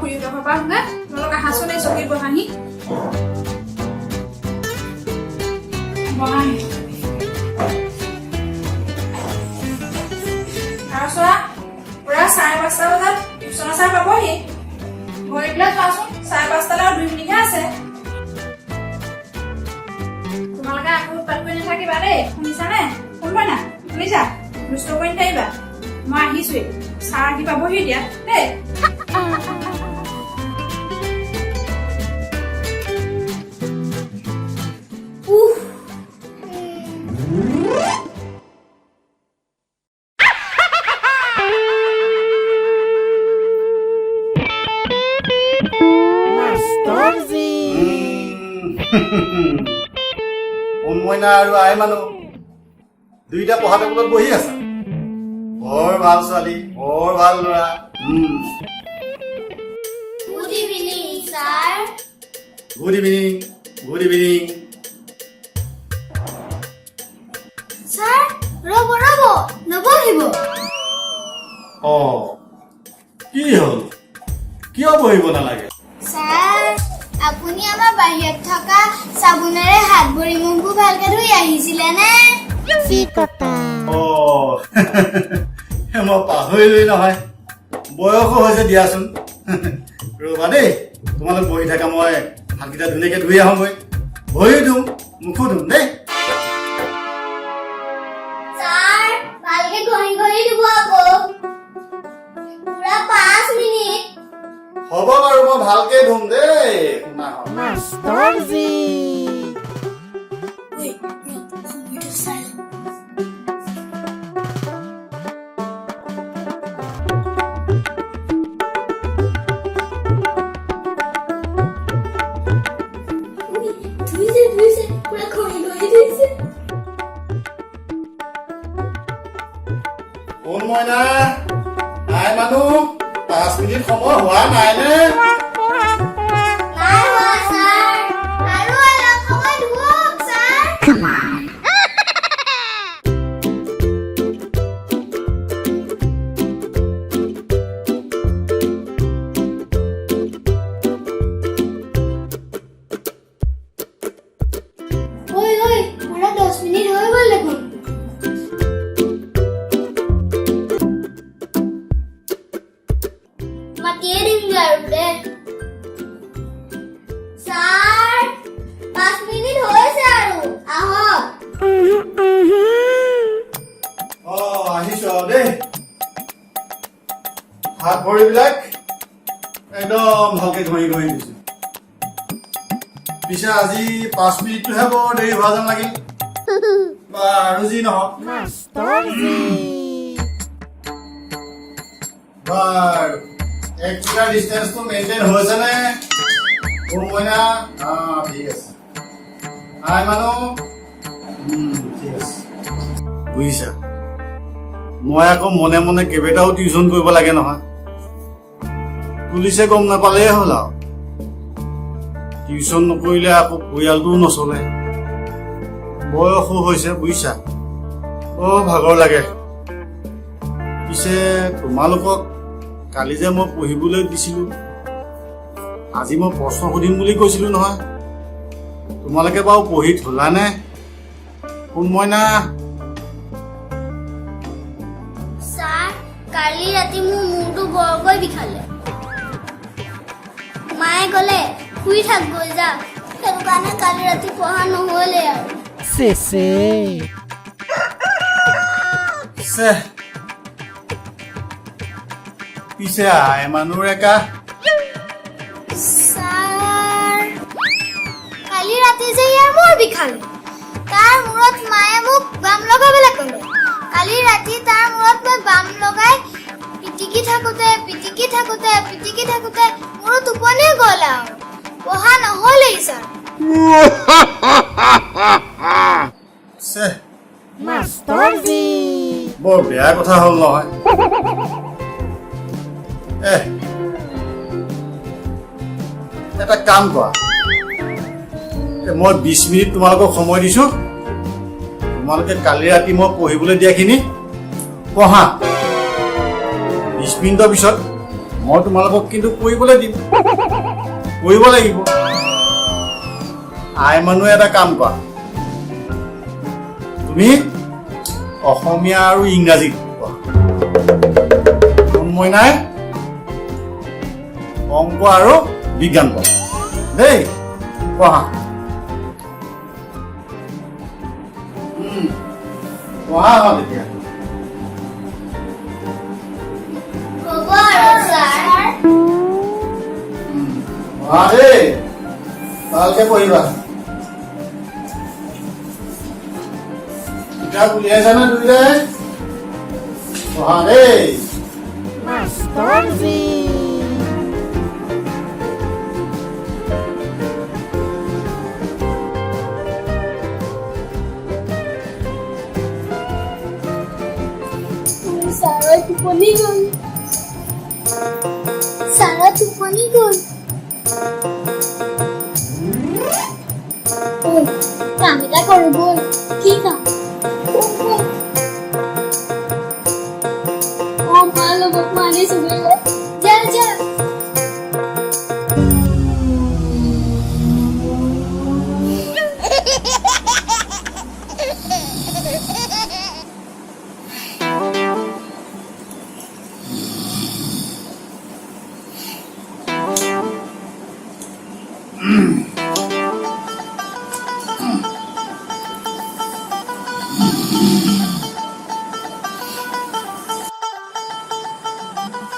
খুৰীহঁতৰ ঘৰৰ পৰা আহোঁগৈ। তোমালোক আহাচোন, এই চকীত বহাহি, বহাহি। আৰু চোৱা, পুৰা 5:30 বজাত টিউচনৰ ছাৰ পাবহি। গৈ পেলাই চোৱাচোন, 5:30লৈ আৰু 2 মিনিটহে আছে। তোমালোকে আকৌ উৎপাত কৰি নাথাকিবা দেই, শুনিছানে? শুনবা না, শুনিছা? দুষ্ট কৰি নাথাকিবা। মই আহিছোৱেই, ছাৰ আহি পাবহি এতিয়া দেই। উফ। সোণমইনা আৰু আই মানুহ দুইটা পঢ়া টেবুলত বহি আছা। বৰ ভাল ছোৱালী, বৰ ভাল ল'ৰা। Good evening sir. Good evening, good evening. Sir, ৰ'ব ৰ'ব, নবহিব। অ, কি হ'ল? কিয় বহিব নালাগে? ছাৰ, আপুনি আমাৰ বাহিৰত থকা চাবোনেৰে হাত ভৰি মুখবোৰ ভালকে ধুই আহিছিলে নে? অ, মই পাহৰিলোৱেই নহয়, বয়সো হৈছে দিয়াচোন। ৰ'বা দেই, তোমালোক বহি থাকা, মই হাতকেইটা ধুনীয়াকে ধুই আহোঁগৈ। ভৰিও ধুম, মুখো ধুম দেই। ছাৰ, ভালকে ঘঁহি ঘঁহি দিব আকৌ, পুৰা 5 মিনিট। হ'ব বাৰু, মই ভালকে ধুম দেই। শুনা। ঐ, ৰ, সময়টো চাই লওঁ। ঐ, ধুইছে ধুইছে, পুৰা ঘঁহি ঘঁহি ধুইছে। কোন মইনা, নাই মানুহ, 5 মিনিট সময় হোৱা নাই নে? নাই হোৱা ছাৰ, আৰু অলপ সময় ধুৱক ছাৰ। ঐ ঐ, পুৰা 10 মিনিট হৈ গ'ল দেখোন। মাতিয়ে দিমগৈ আৰু দে। ছাৰ, 5 মিনিট হৈছে আৰু, আহক। অ, আহিছো আৰু দেই। হাত ভৰিবিলাক একদম ভালকে ঘঁহি ঘঁহি দিছো। পিছে আজি 5 মিনিটটোহে বৰ দেৰি হোৱা যেন লাগিল। বা আৰু যি নহওক, বাৰু 1 মিটাৰ ডিষ্টেঞ্চটো মেইনটেইন হৈছেনে? কোন মইনা? ঠিক আছে। আই মানুহ, ঠিক আছে। বুজিছা, মই আকৌ মনে মনে কেইবাটাও টিউচন কৰিব লাগে নহয়। পুলিচে গম নাপালেই হ'ল আৰু। টিউচন নকৰিলে আকৌ পৰিয়ালটোও নচলে। বয়সো হৈছে বুজিছা, বৰ ভাগৰ লাগে। পিছে তোমালোকক কালি যে মই পঢ়িবলৈ দিছিলোঁ, আজি মই প্ৰশ্ন সুধিম বুলি কৈছিলোঁ নহয়, তোমালোকে বাৰু পঢ়ি থলানে? কোন মইনা? ছাৰ, কালি ৰাতি মোৰ মূৰটো বৰকৈ বিষালে। মায়ে ক'লে, শুই থাক গৈ যা। সেইটো কাৰণে কালি ৰাতি পঢ়া নহ'লে আৰু। চেহ। পিছে আই মানুহ ৰেকা? ছাৰ, কালি ৰাতি যে ইয়াৰ মূৰ বিষালে, তাৰ মূৰত মায়ে মোক বাম লগাবলৈ ক'লে। কালি ৰাতি তাৰ মূৰত মই বাম লগাই পিটিকি থাকোঁতে পিটিকি থাকোঁতে পিটিকি থাকোঁতে মোৰো টোপনি গ'ল আৰু পঢ়া নহ'লেই ছাৰ। চেহ, বৰ বেয়া কথা হ'ল নহয়। এ, এটা কাম কৰা, মই 20 মিনিট তোমালোকক সময় দিছো। তোমালোকে কালি ৰাতি মই পঢ়িবলৈ দিয়াখিনি পঢ়া। 20 মিনিটৰ পিছত মই তোমালোকক কিন্তু কৰিবলৈ দিম, কৰিব লাগিব। আই মানুহে এটা কাম কৰা, তুমি অসমীয়া আৰু ইংৰাজী কোৱা। মইনাই অংক আৰু বিজ্ঞান পঢ়া দেই, পঢ়া। পঢ়া হ'ল এতিয়া। হ'ব আৰু ছাৰ। পঢ়া দেই, ভালকে পঢ়িবা। কিতাপ উলিয়াইছানে দুয়োটাই? পঢ়া দেই। Master G. ছাৰৰ টোপনি গ'ল, ছাৰৰ টোপনি গ'ল। ঐ, কাম এটা কৰোঁ ব'ল। কি কাম? অ, মাৰ লগত মই আনিছো বুজিলে। যা যা।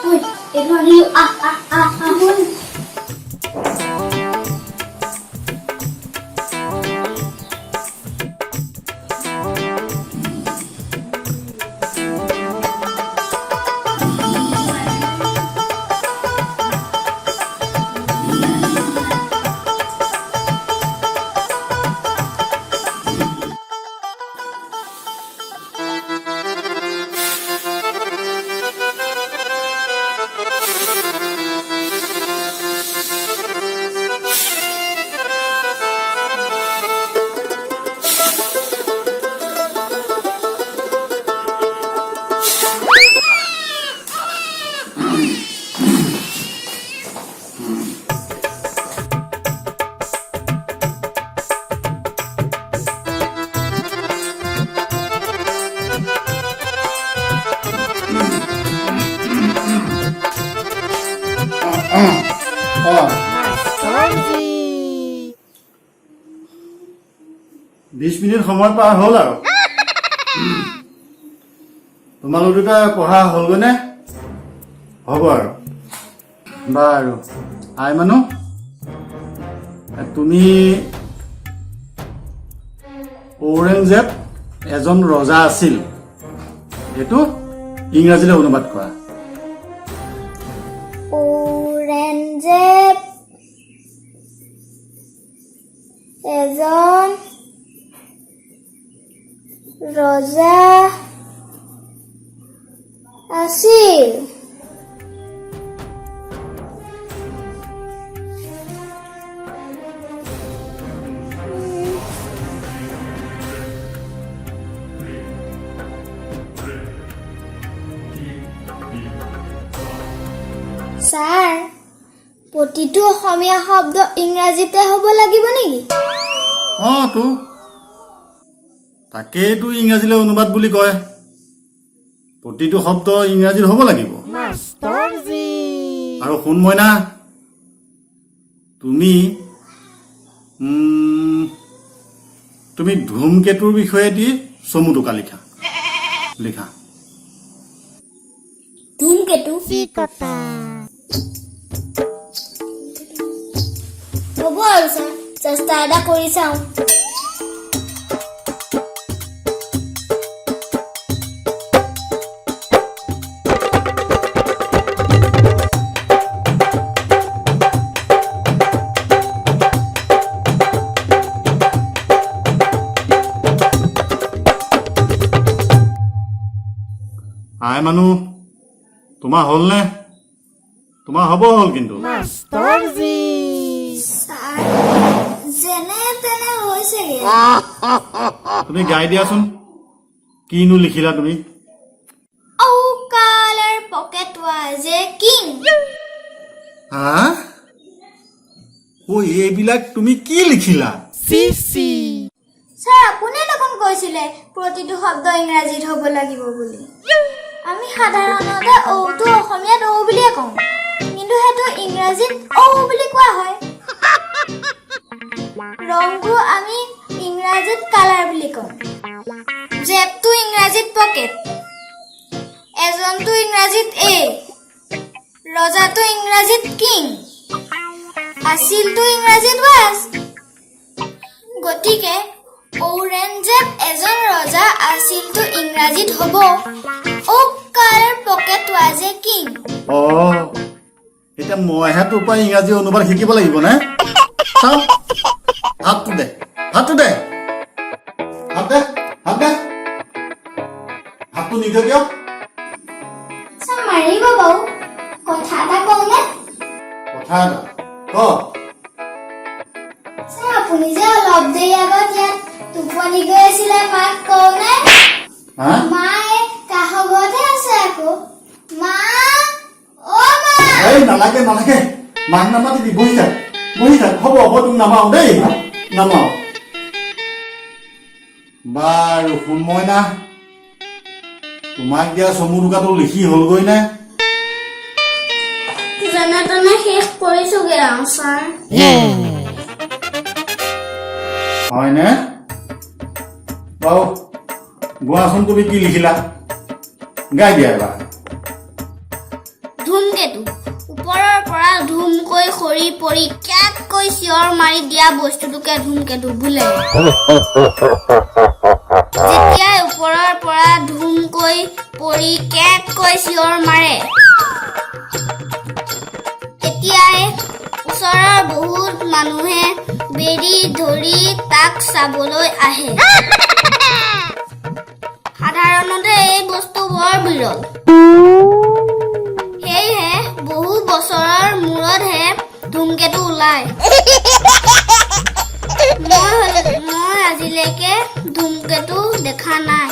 ঐ, এইটো আনিলো। আহ আহ আহ আহ, ব'ল। অঁ। Master G. 20 minute সময় পাৰ হ'ল আৰু। তোমালোক দুটা পঢ়া হ'লগৈনে? হ'ব আৰু। বাৰু, আই মানুহ, তুমি ঔৰংজেব এজন ৰজা আছিল, এইটো ইংৰাজীলৈ অনুবাদ কৰা। ঔৰংজেব এজন ৰজা আছিল। ছাৰ, প্ৰতিটো অসমীয়া শব্দ ইংৰাজীতে হ'ব লাগিব নেকি? অঁ তো, তাকেইতো ইংৰাজীলৈ অনুবাদ বুলি কয়। প্ৰতিটো শব্দ ইংৰাজীত হ'ব লাগিব। Master G. আৰু শুন মইনা, তুমি তুমি ধূমকেতুৰ বিষয়ে দি চমু টোকা লিখা, লিখা। ধূমকেতু? চিকটা। হ'ব আৰু ছাৰ, চেষ্টা এটা কৰি চাওঁ। আই মানুহ, তোমাৰ হ'লনে? তোমাৰ হ'ব হ'ল কিন্তু। Master G. Sir, যেনে তেনে হৈছেগে। তুমি গাই দিয়াচোন, কিনো লিখিলা তুমি। Oh, color pocket was a king. হা, ঐ, এইবিলাক তুমি কি লিখিলা? C C. Sir, আপুনি দেখোন কৈছিলে প্ৰতিটো শব্দ ইংৰাজীত হ'ব লাগিব বুলি। আমি সাধাৰণতে ঔটো অসমীয়াত ঔ বুলিয়ে কওঁ, কিন্তু সেইটো ইংৰাজীত ঔ বুলি কোৱা হয়। ৰংটো আমি ইংৰাজীত কালাৰ বুলি কওঁ। জেপটো ইংৰাজীত পকেট, এজনটো ইংৰাজীত এ, ৰজাটো ইংৰাজীত কিং, আছিলটো ইংৰাজীত ৱাজ। গতিকে ঔৰেংজেব এজন ৰজা আছিলটো ইংৰাজীত হ'ব "Oak colour pocket was a king"। অঁ, এতিয়া মইহে তোৰ পৰা ইংৰাজী অনুবাদ শিকিব লাগিব নে? চাওঁ, হাতটো দে, হাতটো দে, হাত দে, হাত দে। হাতটো নিদিয় কিয়? ছাৰ, মাৰিব বাৰু। কথা এটা কওঁনে? কথা এটা ক। ছাৰ, আপুনি যে অলপ দেৰি আগত ইয়াত টোপনি গৈ আছিলে, মাক কওঁনে? হা? মা এই কাষৰ ঘৰতে আছে আকৌ। মা, অ মা! এই, নালাগে, নালাগে, মাক নামাতিবি। বহি থাক, বহি থাক। হ'ব হ'ব, তোক নামাও দেই, নামাও। বাৰু, শুন মইনা, তোমাক দিয়া চমু টোকাটো লিখি হ'লগৈ নে? যেনে তেনে শেষ কৰিছোগে আৰু ছাৰ। হয়নে? বাৰু, গোৱাচোন, তুমি কি লিখিলা গাই দিয়া এবাৰ। ধূমকেতু ওপৰৰ পৰা ধুমকৈ সৰি পৰি কেটকৈ চিঞৰ মাৰি দিয়া বস্তুটোকে ধূমকেতু বোলে। যেতিয়াই ওপৰৰ পৰা ধুমকৈ পৰি কেটকৈ চিঞৰ মাৰে, তেতিয়াই ওচৰৰ বহুত মানুহে বেৰি ধৰি তাক চাবলৈ আহে। সাধাৰণতে এই বস্তু বৰ বিৰল, সেয়েহে বহু বছৰৰ মূৰতহে ধূমকেতু ওলায়। মই আজিলৈকে ধূমকেতু দেখা নাই।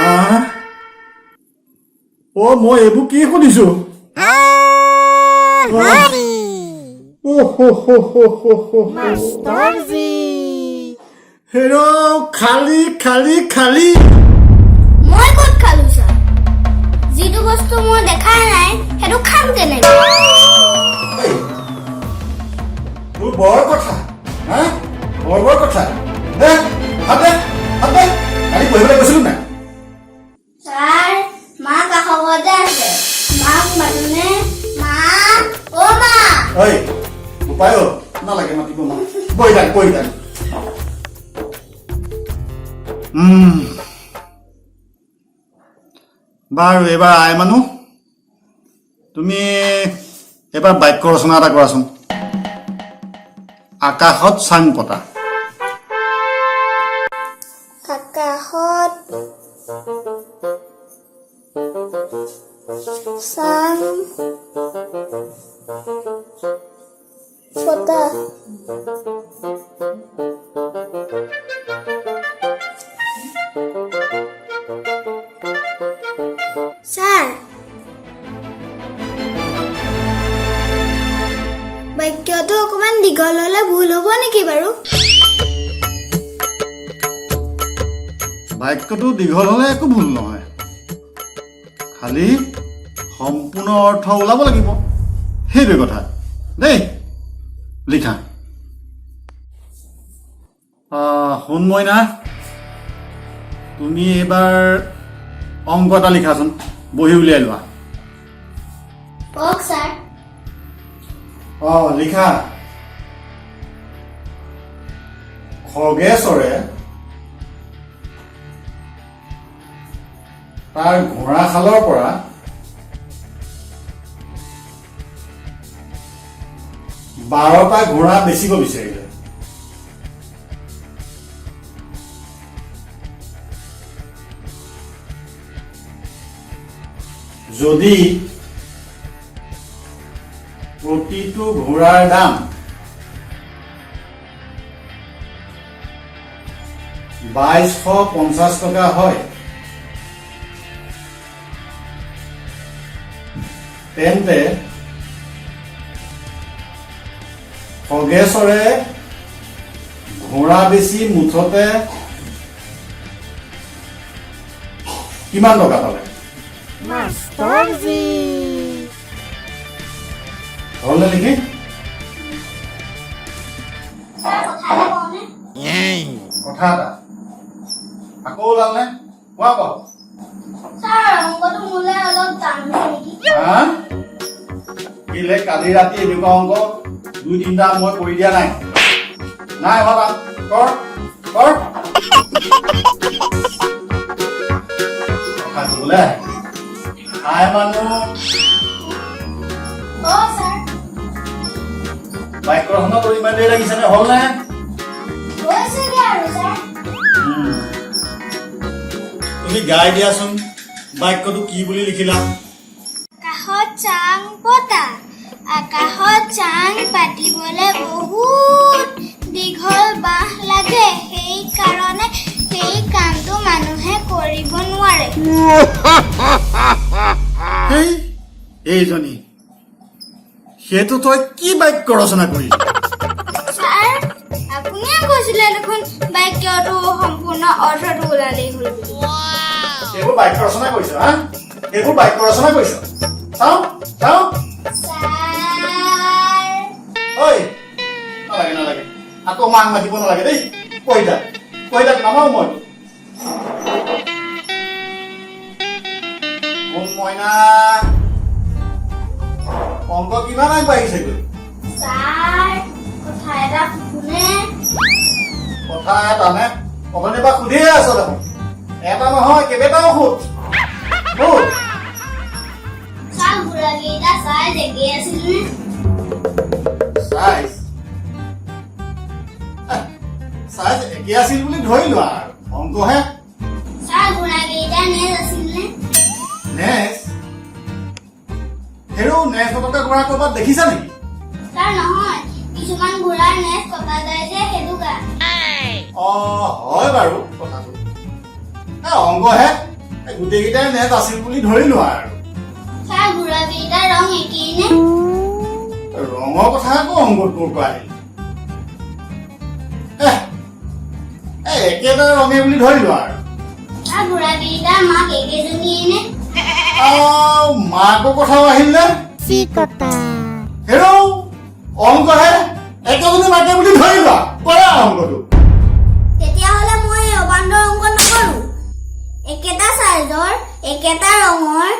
আহ? অ, মই এইবোৰ কি শুনিছো? অ হো হো হো হো হো। মাষ্টৰজী। হেৰ, খালি খালি খালি। মই ক'ত খালো ছাৰ? যিটো বস্তু মই দেখাই নাই, সেইটো খাম কেনেকৈ? এই, তোৰ বৰ কথা হা, বৰ বৰ কথা। দে হাত দে, হাত দে। কালি পঢ়িবলৈ কৈছিলো নাই? ছাৰ, মা কাষৰ ঘৰতে আছে। মাক মাতোনে? মা, অ মা! ঐ বোপাই অ, নালাগে মাতিব মা। বহি থাক, বহি থাক। বাৰু, এইবাৰ আই মানুহ, তুমি এবাৰ বাক্য ৰচনা এটা কৰাচোন। আকাশত চাং পতা। আকাশত চাং পতা। ছাৰ, বাক্যটো অকণমান দীঘল হলে ভুল হ'ব নেকি বাৰু? বাক্যটো দীঘল হ'লে একো ভুল নহয়, খালি সম্পূৰ্ণ অৰ্থ ওলাব লাগিব, সেইটোৱে কথা দেই। লিখা। শুন মইনা, তুমি এইবাৰ অংক এটা লিখাচোন। বহি উলিয়াই লোৱা। কওক ছাৰ। অঁ, লিখা। খগেশ্বৰে তাৰ ঘোঁৰাশালৰ পৰা 12টা ঘোঁৰা বেচিব বিচাৰিলে। যদি প্ৰতিটো ঘোঁৰাৰ দাম 2250 টকা হয়, তেন্তে খগেশ্বৰে ঘোঁৰা বেচি মুঠতে কিমান টকা পালে? মাষ্টৰজী। হ'লনে নেকি? ছাৰ, কথা এটা কওঁনে? কথা এটা আকৌ ওলালনে? কোৱা বাৰু। ছাৰ, অংকটো মোলৈ অলপ টান হৈছে নেকি? হা, কেলে কালি ৰাতি এনেকুৱা অংক দুই তিনিটা মই কৰি দিয়া নাই? নাই হোৱা টান। কৰ কৰ। কথা কবলৈ আহে আই মানুহ। অ ছাৰ। বাক্যখনত তোৰ ইমান দেৰি লাগিছেনে? হ'লনে? হৈছেগে আৰু ছাৰ। তুমি গাই দিয়াচোন, বাক্যটো কি বুলি লিখিলা? আকাশত চাং পতা। আকাশত চাং পাতিবলৈ বহুত দীঘল বাঁহ লাগে, সেইকাৰণে সেই কামটো মানুহে কৰিব নোৱাৰে। সেই এইজনী, সেইটো তই কি বাক্য ৰচনা কৰিলি? ছাৰ, আপুনিয়ে কৈছিলে দেখোন বাক্যটো সম্পূৰ্ণ অৰ্থটো ওলালেই হ'ল বুলি। এইবোৰ বাক্য ৰচনা কৰিছ? হা, এইবোৰ বাক্য ৰচনা কৰিছ? চাওঁ চাওঁ। ছাৰ। ঐ, নালাগে নালাগে, আকৌ মাক মাতিব নালাগে দেই। পঢ়ি থাক, পঢ়ি থাক, নামাৰো মই। কোন মইনা, অংক কিমান আগবাঢ়িছেগৈ? ছাৰ, কথা এটা সোধোনে? কথা এটা নে? অথনিৰ পৰা সুধিয়ে আছ দেখোন। এটা নহয়, কেইবাটাও সোধ সোধ। ছাৰ, ঘোঁৰাকেইটা চাইজ একেই আছিল নে? চাইজ চাইজ একে আছিল বুলি ধৰি লোৱা আৰু, অংকহে। ছাৰ, ঘোঁৰাকেইটা নেজ আছিল নে? নেজ? হেৰৌ, নেজ নথকা ঘোঁৰা ক'ৰবাত দেখিছা নেকি? ছাৰ, নহয়, কিছুমান ঘোঁৰাৰ নেজ কটা যায় যে, সেইটো কাৰণে। অ, হয় বাৰু কথাটো। এ অংকহে, এই গোটেইকেইটাই নেজ আছিল বুলি ধৰি লোৱা আৰু। ছাৰ, ঘোঁৰাকেইটাৰ ৰং একেই নে? ৰঙৰ কথা আকৌ অংকত ক'ৰ পৰা আহিল? এহ, এ একেটা ৰঙে বুলি ধৰি লোৱা আৰু। ছাৰ, ঘোঁৰাকেইটাৰ মাক একেজনীয়ে নে? আও, মাকৰ কথাও আহিল নে? চিকটা। হেৰৌ, অংকহে, একেজনী মাকে বুলি ধৰি লোৱা। কৰা অংকটো। তেতিয়াহ'লে মই এই অবান্তৰ অংক নকৰো। একেটা চাইজৰ, একেটা ৰঙৰ,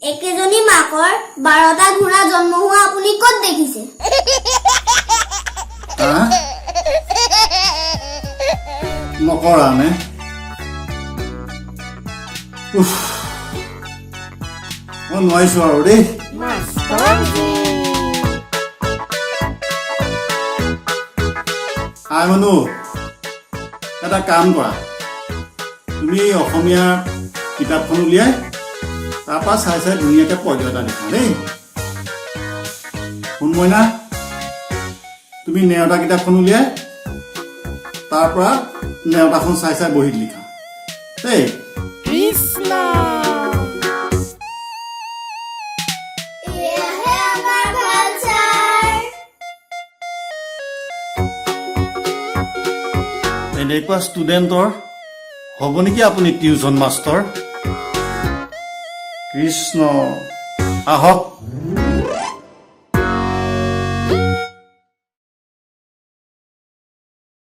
একেজনী মাকৰ 12টা ঘোঁৰা জন্ম হোৱা আপুনি ক'ত দেখিছে? হা, নকৰা নে? উফ, মই নোৱাৰিছো আৰু দেই। মাষ্টৰজী। আই মনু, এটা কাম কৰা, তুমি অসমীয়া কিতাপখন উলিয়াই তাৰপৰা চাই চাই ধুনীয়াকৈ পদ্য এটা লিখা দেই। শুন মইনা, তুমি নেওতা কিতাপখন উলিয়াই তাৰ পৰা নেওতাখন চাই চাই বহীত লিখা দেই। কৃষ্ণ। এয়াহে আমাৰ ভাল ছাৰ। এনেকুৱা ষ্টুডেণ্টৰ হ'ব নেকি আপুনি টিউচন মাষ্টৰ? কৃষ্ণ, আহক।